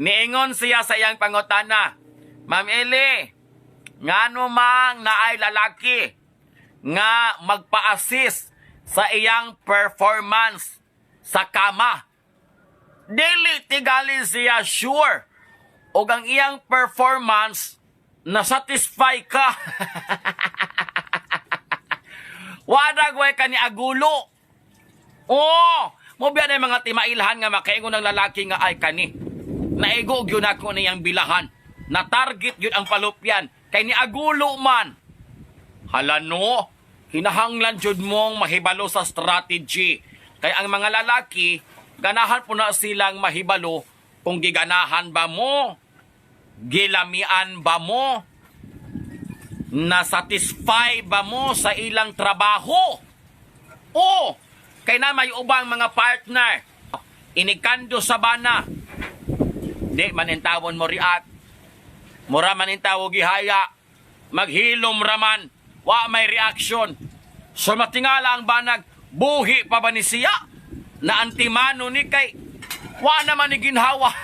Niingon siya sa iyang pangutana, "Ma'am Eli, ngano mang naay lalaki nga magpa-assist sa iyang performance sa kama?" Dili tigali siya sure og ang iyang performance na satisfy ka. Wala gway ka ni agulo. Oo, mo biya na yung mga timailhan nga makaingon ng lalaki nga ay kani. Naigo gyud ako niyang bilahan. Na target gyud ang palupyan kay ni agulo man. Hala no, hinahanglan jud mong mahibalo sa strategy. Kay ang mga lalaki, ganahan po na silang mahibalo kung giganahan ba mo, gilamian ba mo, na-satisfy ba mo sa ilang trabaho. O, kay na may ubang mga partner, inikando sa bana, di man intawon mo react, mura man intawo gihaya, maghilom raman, wa may reaction. So matingala ang banag, buhi pa ba ni siya? Na antimano ni kay, wa naman ni ginhawa.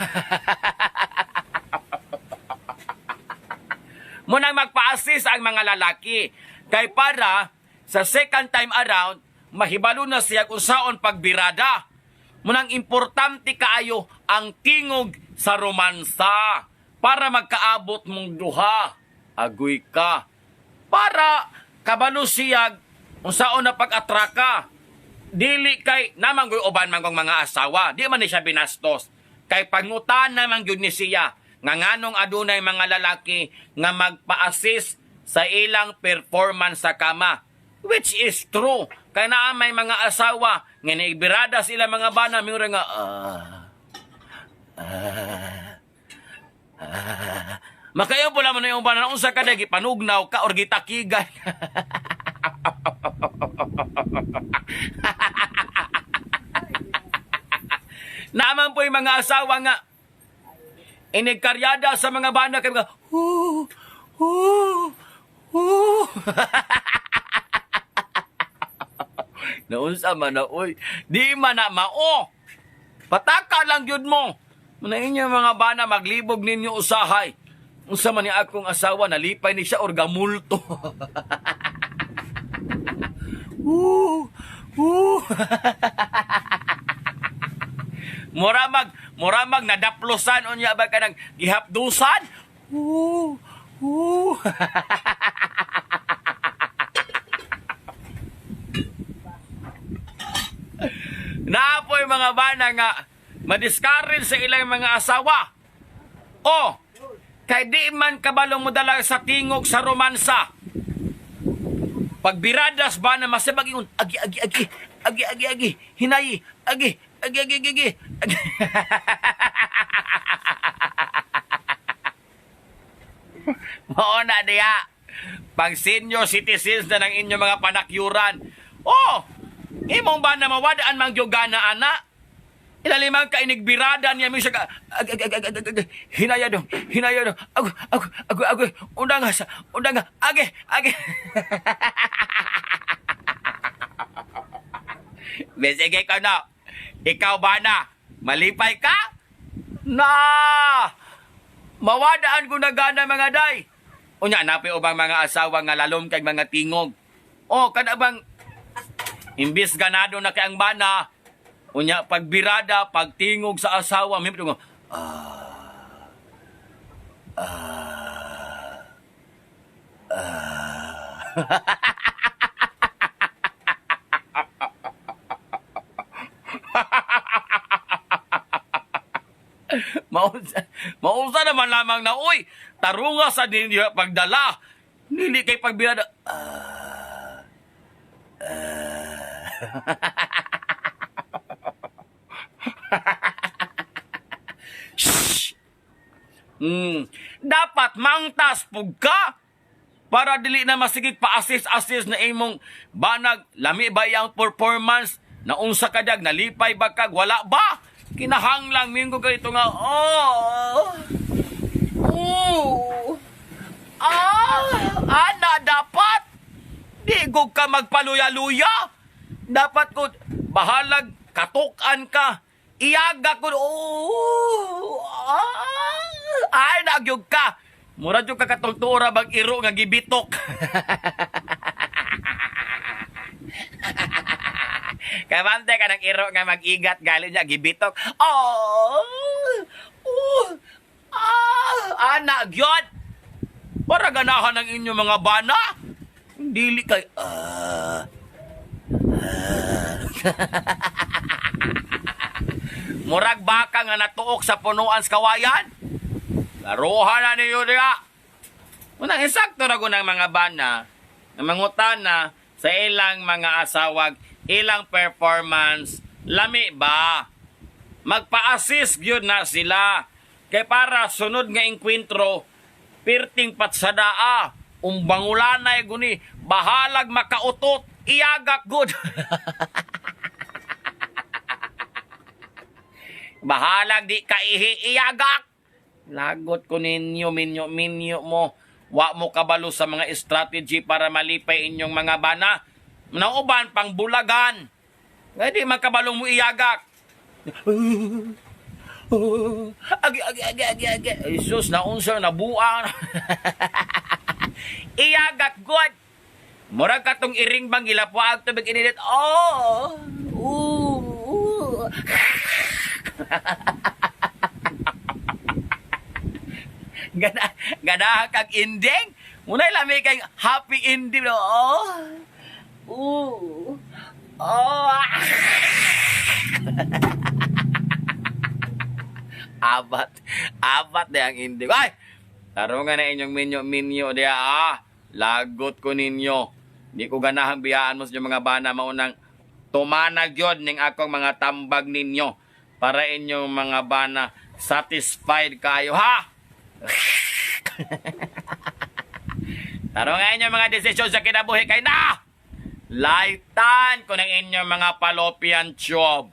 Munang magpa-assist ang mga lalaki. Kay para sa second time around, mahibalo na siya kung saon pagbirada. Munang importante kaayo ang tingog sa romansa para magkaabot mong duha. Agoy ka. Para kabalo siya kung saon na pag-atraka. Dili kay namanggoy uban man kong mga asawa. Di man ni siya binastos. Kay pangutan naman gyud ni siya nga nganong adunay mga lalaki nga magpa-assist sa ilang performance sa kama. Which is true. Kay naa may mga asawa nga niibirada sila mga bana mingon nga ah, ah, ah. Makayo pula man yung bana unsa ka dagi panugnaw ka or gitakigan. Naaman po yung mga asawa nga inigkaryada sa mga bana kay mga hu hu hu. Naunsa man na oy, di man na mao. Pataka lang gyud mo. Muna inyo mga bana maglibog ninyo usahay. Unsa man ni akong asawa nalipay ni siya or gamulto. Woo! Woo! Mura mag nadaplosan unya ba kanang gihapdusan? Woo! Woo! Naapoy mga bana nga madiscourage sa ilang mga asawa. O, kay di man kabalo mo dala sa tingog sa romansa. Pagbiradas ba na masabag ingon, agi, agi, agi, agi, agi, agi, hinayi, agi, agi, agi, agi, agi, agi. Mao na diha. Pang senior citizens na ng inyong mga panakyuran. Oh, imong ba na mawadaan mang gyugana ana? Ilalimang ka inigbirada niya mi siya ka ag, ag, ag, ag, ag, ag, hinaya dong, hinaya dong, ag, ag, ag, ag, undang sa, undang age, age. Sige ka na. Ikaw ba na? Malipay ka? Na! Mawadaan ko na gana mga day. Unya, napi ubang mga asawa nga lalom kay mga tingog. O, kada bang imbis ganado na kay ang bana, unya, pagbirada, pagtingog sa asawa, may nga, ah, ah, ah. Mausa, mausa naman lamang na, uy, tarunga sa ninyo pagdala. Nili kay pagbirada. Ah, ah. Shh! Dapat mangtas pug ka para dili na masigig pa-assist-assist na imong banag lami ba iyang performance na unsa ka dag nalipay ba kag wala ba kinahanglang minggo ganito nga oh oh ah ana dapat di gud ka magpaluya-luya dapat ko bahalag katukan ka iyaga ko oh ah. Mabuag gyud ka. Mura gyud ka katong tuo ra bag iro nga gibitok. Kay bante ka ng iro nga mag-igat gali niya gibitok. Oh! Oh! Ah! Ana gyud. Para ganahan ang inyong mga bana. Dili kay ah. Murag baka nga natuok sa punuan sa kawayan. Laruhan na ninyo diha. Unang insakto ra ng mga bana na mangutana sa ilang mga asawag, ilang performance, lami ba? Magpa-assist gyud na sila. Kay para sunod nga engkwentro, pirting patsadaa, umbangulanay guni, bahalag makautot, iyagak gud. Bahalag di ka ihi, iyagak. Lagot ko ninyo, minyo, minyo mo. Wa mo kabalo sa mga strategy para malipay inyong mga bana. Nauban pang bulagan. Nga di magkabalong mo iyagak. Agi, agi, agi, agi, agi. Jesus, naunsa, nabuang. Iyagak, God. Murag katong iring bang gilapuag tubig inidit. Oh! Ooh, ooh. Gana, ganahan kag ending. Munay lami kay happy ending. No? Oh. Ooh. Oh. Abat. Abat na ang ending. Ay! Tarungan na inyong minyo-minyo diya. Ah. Lagot ko ninyo. Di ko ganahang biyaan mo sa inyong mga bana. Maunang tumanag yun ning akong mga tambag ninyo. Para inyong mga bana satisfied kayo. Ha? Tarungan inyong mga desisyon sa kinabuhi kay na! Laitan ko ng inyong mga fallopian tube.